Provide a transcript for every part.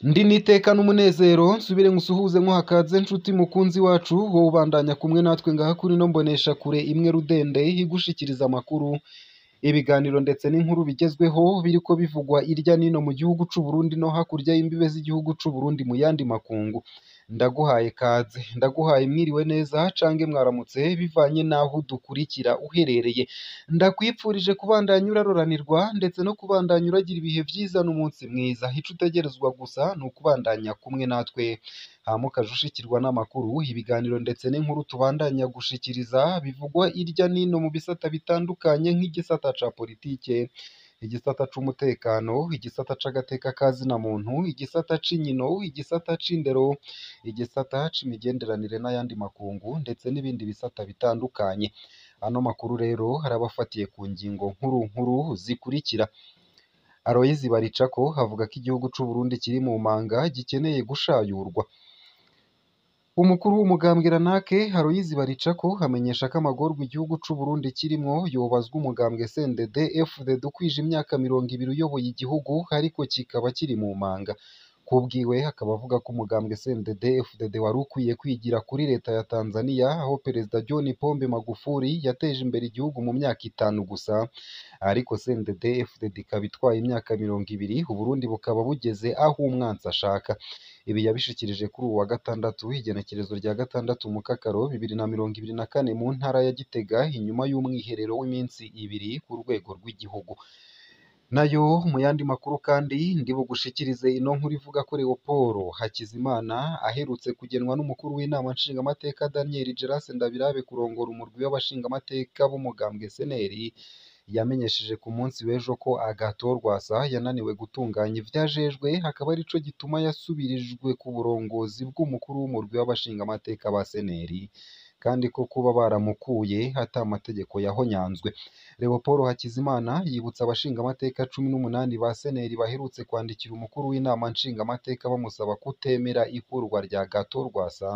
Ndi niteka n'umunezero nsubire nkusuhuze nkuhakaze nshuti mukunzi wacu, wowe ubandanya kumwe natwe ngaha kuri no mbonesha kure imwe rudende igushikiriza amakuru, ibiganiro ndetse n'inkuru bigezweho biriko bivugwa irya nino mu gihugu c'u Burundi no hakurya y'imbibe z'igihugu c'u Burundi mu yandi makungu. Ndaguhaye kaze, ndaguhaye mwiriwe neza cange mwaramutse bivanye naho udukurikira uherereye. Ndakwipfurije kubandanya uraroranirwa ndetse no kubandanya uragira ibihe vyiza n'umunsi mwiza. Ico utegerezwa gusa ni ukubandanya kumwe natwe, hama ukaja ushikirwa n'amakuru, ibiganiro ndetse n'inkuru tubandanya gushikiriza bivugwa irya nino mu bisata bitandukanye nk'igisata ca politike, igisata c'umutekano, igisata c'agateka ka zina muntu, igisata c'inkino, igisata c'indero, igisata c'imigenderanire n'ayandi makungu ndetse n'ibindi bisata bitandukanye. Ano makuru rero arabafatiye ku ngingo nkuru nkuru zikurikira. Aloyizi Baricako avuga ko igihugu c'u Burundi kiri mu manga gikeneye gushayurwa. Umukuru w'umugambwe Ranake Aloyizi Baricako amenyesha ko amagorwa igihugu c'u Burundi kirimwo yobazwa umugambwe CNDD FDD ukwije imyaka 20 uyoboye igihugu ariko kikaba kiri mu manga. Kubwiwe akaba avuga ko umugambwe CNDD FDD wari ukwiye kwigira kuri leta ya Tanzania aho Perezida John Pombe Magufuli yateje imbere igihugu mu myaka 5 gusa, ariko CNDD FDD ikaba itwaye imyaka 20, Uburundi bukaba bugeze aho umwansi ashaka. Ibi yabishikirije kuri uwu wa gatandatu igenekerezo rya 6 Mukakaro 2024 mu ntara ya Gitega inyuma y'umwiherero w'iminsi 2 ku rwego rw'igihugu. Nayo mu yandi makuru kandi ndi bugushikirize ino nkuru ivuga ko Leopold Hakizimana aherutse kugenwa n'umukuru w'inama nshingamateka Daniel Gerase Ndabirabe kurongora umurwi w'abashingamateka b'umugambwe SNL, yamenyesheje ku munsi w'ejo ko Agathon Rwasa yananiwe gutunganya ivyajejwe, akaba arico gituma yasubirijwe ku burongozi bw'umukuru w'umurwi w'abashingamateka ba SNL, kandi ko kuba baramukuye ata amategeko yahonyanzwe. Leopold Hakizimana yibutsa abashingamateka 18 ba SNL baherutse kwandikira umukuru w'inama nshingamateka bamusaba kutemera ikurwa rya Agathon Rwasa,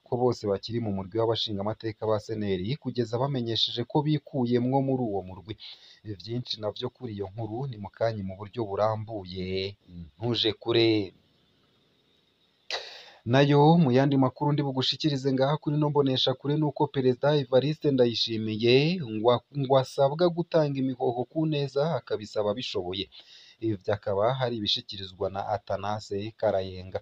ko bose bakiri mu murwi w'abashingamateka ba SNL kugeza bamenyesheje ko bikuyemwo muri uwo murwi. Vyinshi navyo kuri iyo nkuru ni mukanya mu buryo burambuye, ntuje kure. Nayo mu yandi makuru ndi bugushikirize ngaha kuri no mbonesha kure nuko Perezida Evariste Ndayishimiye ngo asabwa gutanga imihoho ku neza akabisaba bishoboye. Ibi vyakaba hari ibishikirizwa na Athanase Karayenga,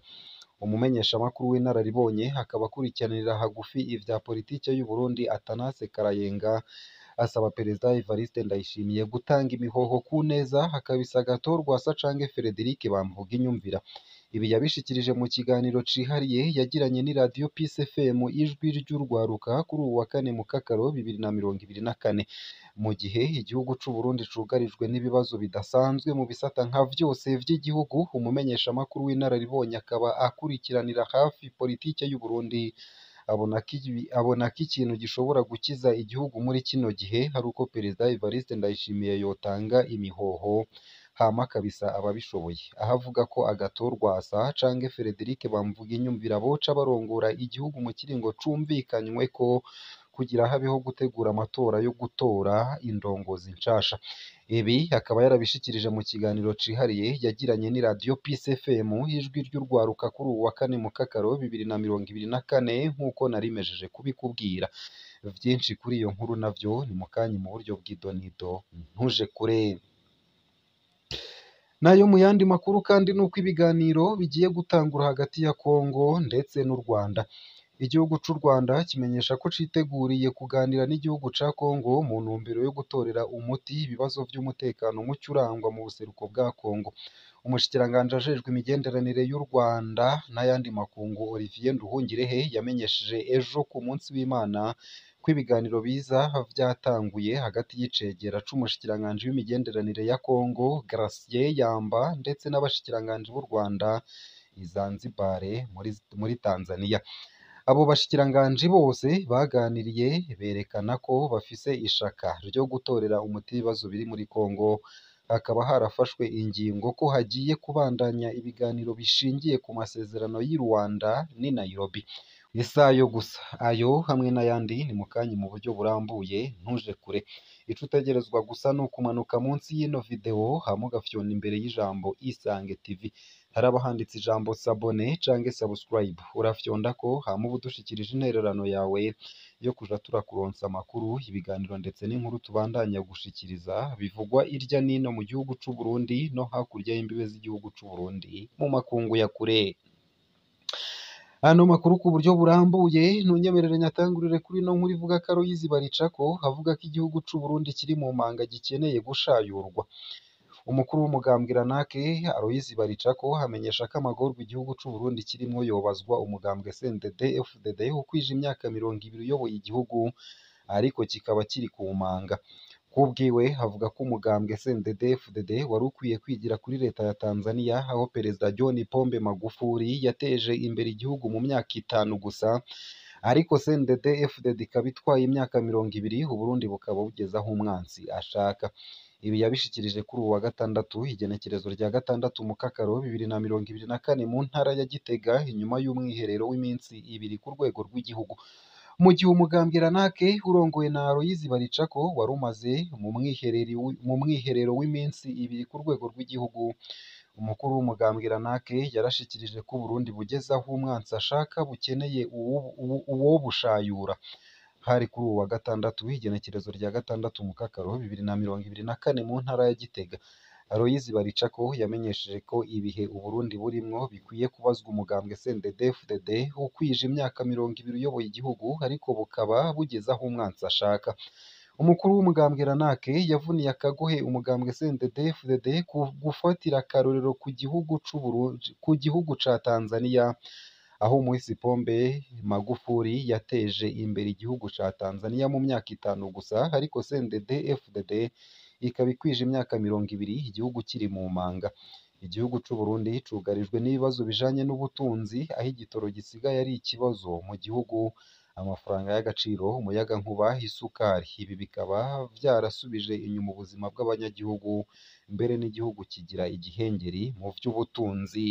umumenyeshamakuru w'inararibonye akaba akurikiranira hagufi ivya politike y'u Burundi. Athanase Karayenga asaba Perezida Evariste Ndayishimiye gutanga imihoho ku neza akabisa Agathon Rwasa canke Frederic Bamvuginyumvira. Ibi yabishikirije mu kiganiro cihariye yagiranye n'iradiyo Peace FM ijwi ry'urwaruka kuri uwu wa 4 Mukakaro 2024, mu gihe igihugu c'u Burundi cugarijwe n'ibibazo bidasanzwe mu bisata nka vyose vy'igihugu. Umumenyeshamakuru w'inararibonye akaba akurikiranira hafi politike y'u Burundi abona ko ikintu gishobora gukiza igihugu muri kino gihe ari uko Perezida Evariste Ndayishimiye yotanga imihoho hama akabisa ababishoboye. Aho avuga ko Agathon Rwasa canke Frederic Bamvuginyumvira boca barongora igihugu mu kiringo cumvikanywe ko kugira habeho gutegura amatora yo gutora indongozi nshasha. Ibi akaba yarabishikirije mu kiganiro cihariye yagiranye n'iradiyo Peace FM ijwi ry'urwaruka kuri uwu wa 4 Mukakaro 2024 nk'uko narimejeje kubikubwira. Vyinshi kuri iyo nkuru navyo ni mukanya mu buryo bw'idonido, ntuje kure. Nayo mu yandi makuru kandi nuko ibiganiro bigiye gutangura hagati ya Kongo ndetse n'u Rwanda. Igihugu c'u Rwanda kimenyesha ko citeguriye kuganira n'igihugu ca Kongo mu ntumbero yo gutorera umuti ibibazo vy'umutekano muke urangwa mu buseruko bwa Kongo. Umushikiranganji ajejwe imigenderanire y'u Rwanda n'ayandi makungu Olivier Nduhungirehe yamenyesheje ejo ku munsi w'Imana ko ibiganiro biza vyatanguye hagati y'icegera c'umushikiranganji w'imigenderanire ya Kongo Gratien Yamba ndetse n'abashikiranganji b'u Rwanda i Zanzibar muri Tanzania. Abo bashikiranganji bose baganiriye berekana ko bafise ishaka ryo gutorera umuti ibibazo biri muri Kongo, hakaba harafashwe ingingo ko hagiye kubandanya ibiganiro bishingiye ku masezerano y'i Rwanda n'i Nairobi. Isayo gusa ayo hamwe n'ayandi ni mukanya mu buryo burambuye, ntuje kure. Ico utegerezwa gusa ni ukumanuka munsi y'ino video hama ugafyona imbere y'ijambo Isange TV, haraba handitse ijambo sabone canke subscribe, urafyondako hama uba udushikirije intererano yawe yo kuja turakuronsa amakuru, ibiganiro ndetse n'inkuru tubandanya gushikiriza bivugwa irya nino mu gihugu c'u Burundi no hakurya y'imbibe z'igihugu c'u Burundi mu makungu ya kure. Ano makuru ku buryo burambuye ntunyemerere nyatangurire kuri ino nkuru ivuga ko Aloyizi Baricako avuga ko igihugu c'u Burundi kiri mu manga gikeneye gushayurwa. Umukuru w'umugambwe Ranake Aloyizi Baricako amenyesha ko amagorwa igihugu c'u Burundi kirimwo yobazwa umugambwe CNDD FDD ukwije imyaka 20 uyoboye igihugu ariko kikaba kiri ku manga. Kubwiwe avuga ko umugambwe CNDD FDD wari ukwiye kwigira kuri leta ya Tanzania aho Perezida John Pombe Magufuli yateje imbere igihugu mu myaka 5 gusa, ariko CNDD FDD ikaba itwaye imyaka 20 Uburundi bukaba bugeze aho umwansi ashaka. Ibi yabishikirije kuri uwu wa gatandatu igenekerezo rya 6 Mukakaro 2024 mu ntara ya Gitega inyuma y'umwiherero w'iminsi 2 ku rwego rw'igihugu. Mu gihe umugambwe Ranake urongowe na Aloyizi Baricako wari umaze mu mwiherero w'iminsi 2 ku rwego rw'igihugu, umukuru w'umugambwe Ranake yarashikirije ko Uburundi bugeze aho umwansi ashaka bukeneye uwobushayura. Hari kuri uwu wa gatandatu igenekerezo rya 6 Mukakaro 2024 mu ntara ya Gitega. Aloyizi Baricako yamenyesheje ko ibihe Uburundi burimwo bikwiye kubazwa umugambwe CNDD FDD ukwije imyaka 20 uyoboye igihugu ariko bukaba bugeze aho umwansi ashaka. Umukuru w'umugambwe Ranake yavuniye akagohe umugambwe CNDD FDD gufatira akarorero ku gihugu ca Tanzania aho Moise Pombe Magufuli yateje imbere igihugu ca Tanzania mu myaka 5 gusa, ariko CNDD FDD ikaba ikwije imyaka 20 igihugu kiri mu manga. Igihugu c'u Burundi cugarijwe n'ibibazo bijanye n'ubutunzi aho igitoro gisigaye ari ikibazo mu gihugu, amafaranga y'agaciro, umuyagankuba, isukari. Ibi bikaba vyarasubije inyuma ubuzima bw'abanyagihugu mbere n'igihugu kigira igihengeri mu vy'ubutunzi.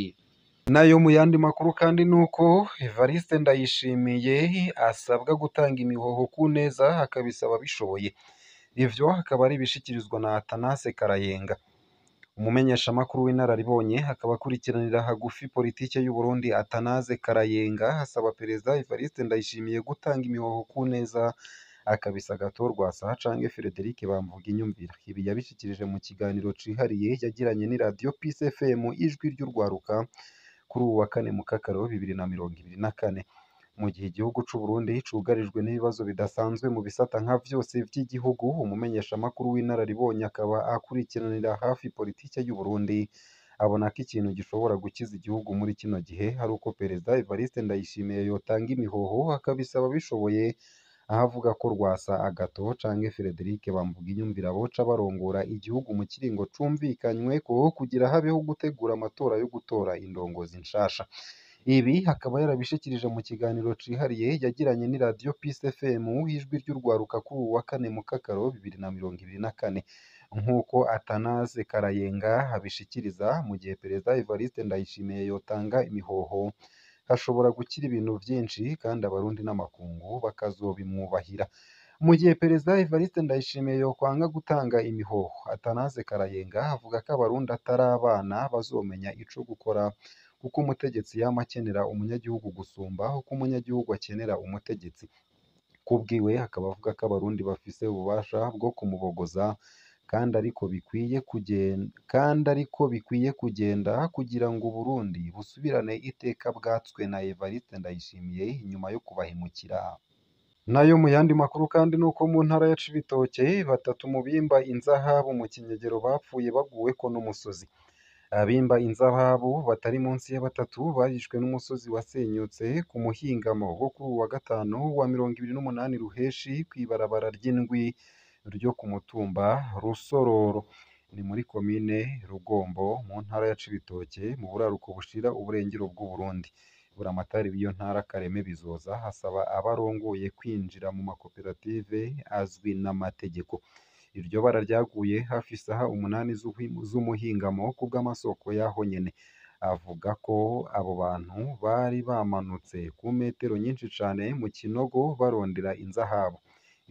Nayo mu yandi makuru kandi nuko Evariste Ndayishimiye asabwa gutanga imihoho ku neza akabisaba bishoboye. Ivyo akaba ari ibishikirizwa na Athanase Karayenga, umumenyeshamakuru w'inararibonye akaba akurikiranira hagufi politike y'u Burundi. Athanase Karayenga asaba Perezida Evariste Ndayishimiye gutanga imihoho ku neza akabisa Agathon canke Frederic Bamvuginyumvira. Ibi yabishikirije mu kiganiro cihariye yagiranye n'iradiyo Peace FM ijwi ry'urwaruka kuri uwu wa 4 Mukakaro 2024. Mu gihe igihugu c'u Burundi cugarijwe n'ibibazo bidasanzwe mu bisata nka vyose vy'igihugu, umumenyeshamakuru w'inararibonye akaba akurikiranira hafi politike y'u Burundi abona ko ikintu gishobora gukiza igihugu muri kino gihe ari uko Perezida Evariste Ndayishimiye yotanga imihoho akabisaba bishoboye, aho avuga ko Rwasa Agathon canke Frederic Bamvuginyumvira boca barongora igihugu mu kiringo cumvikanyweko kugira habeho gutegura amatora yo gutora indongozi nshasha. Ibi akaba yarabishikirije mu kiganiro cihariye yagiranye n'iradiyo Peace FM ijwi ry'urwaruka kuri uwu wa 4 Mukakaro 2024. Nk'uko Athanase Karayenga abishikiriza, mu gihe Perezida Evariste Ndayishimiye yotanga imihoho hashobora gukira ibintu vyinshi kandi abarundi n'amakungu bakazobimwubahira. Mu gihe Perezida Evariste Ndayishimiye yokwanga gutanga imihoho, Athanase Karayenga avuga ko abarundi atari abana bazomenya ico gukora kuko umutegetsi yama akenera umunyagihugu gusumba uko umunyagihugu akenera umutegetsi. Kubwiwe akaba avuga ko abarundi bafise ububasha bwo kumubogoza kandi ariko bikwiye kugenda kugira ngo Uburundi busubirane iteka bwatswe na Evariste Ndayishimiye inyuma yo kubahemukira. Nayo mu yandi makuru kandi nuko mu ntara ya Cibitoke 3 mu bimba inzahabu mu Kinyegero bapfuye baguweko n'umusozi. Abimba inzahabu batari munsi ya 3 barishwe n'umusozi wasenyutse ku muhingamo wo kuri uwu wa gatanu wa 28 Ruheshi kw'ibarabara ry'indwi ryo ku mutumba Rusororo. Ni muri komine Rugombo mu ntara ya Cibitoke mu buraruko bushira uburengero bw'Uburundi. Buramatari w'iyo ntara Kareme Bizoza asaba abarongoye kwinjira mu makoperative azwi n'amategeko. Iryo bara ryaguye hafi isaha 8 z'umuhingamo kubw'amasoko y'aho nyene. Avuga ko abo bantu bari bamanutse ku metero nyinshi cane mu kinogo barondera inzahabu.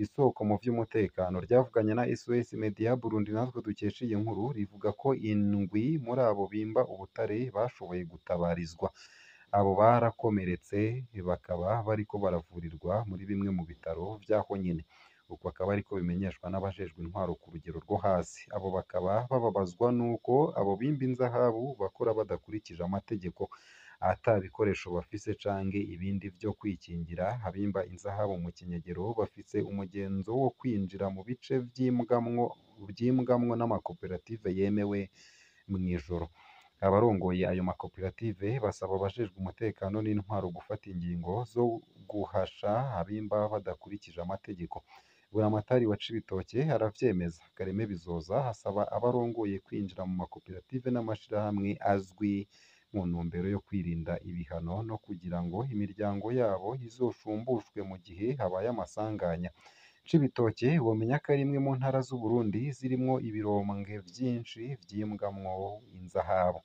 Isoko mu vy'umutekano ryavuganye na SOS Media Burundi natwe dukesha iyi nkuru, rivuga ko indwi muri abo bimba ubutare bashoboye gutabarizwa. Abo barakomeretse bakaba bariko baravurirwa muri bimwe mu bitaro vy'aho nyene. Uko akaba ariko bimenyeshwa n'abajejwe intwaro ku rugero rwo hasi. Abo bakaba bababazwa n'uko abo bimba inzahabu bakora badakurikije amategeko, ata bikoresho bafise canke ibindi vyo kwikingira. Abimba inzahabu mu kinyegero bafise umugenzo wo kwinjira mu bice vyimbwamwo n'amakoperative yemewe mw'ijoro. Abarongoye ayo makoperative basaba abajejwe umutekano n'intwaro gufata ingingo zo guhasha abimba badakurikije amategeko. Buramatari wa Cibitoke aravyemeza. Kareme Bizoza asaba abarongoye kwinjira mu makoperative n'amashirahamwe azwi mu ntumbero yo kwirinda ibihano no kugira ngo imiryango yabo izoshumbushwe mu gihe habaye amasanganya. Cibitoke womenya ko ari imwe mu ntara z'Uburundi zirimwo ibirombwe vyinshi vyimbwamwo inzahabu.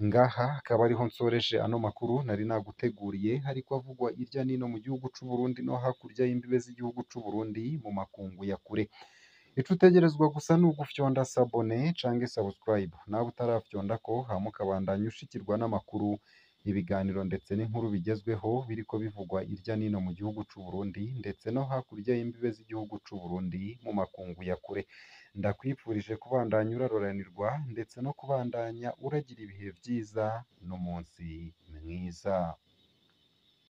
Ngaha akaba ariho nsoreje ano makuru nari naguteguriye, ariko avugwa irya nino mu gihugu c'Uburundi no hakurya y'imbibe z'igihugu c'Uburundi mu makungu ya kure. Ico utegerezwa gusa ni ugufyonda sabone canke subscribe, nawe utarafyondako hama ukabandanya ushikirwa n'amakuru, ibiganiro ndetse n'inkuru bigezweho biriko bivugwa irya nino mu gihugu c'Uburundi ndetse no hakurya y'imbibe z'igihugu c'Uburundi mu makungu ya kure. Ndakwifurije kubandanya uraroranirwa ndetse no kubandanya uragira ibihe vyiza n'umunsi mwiza.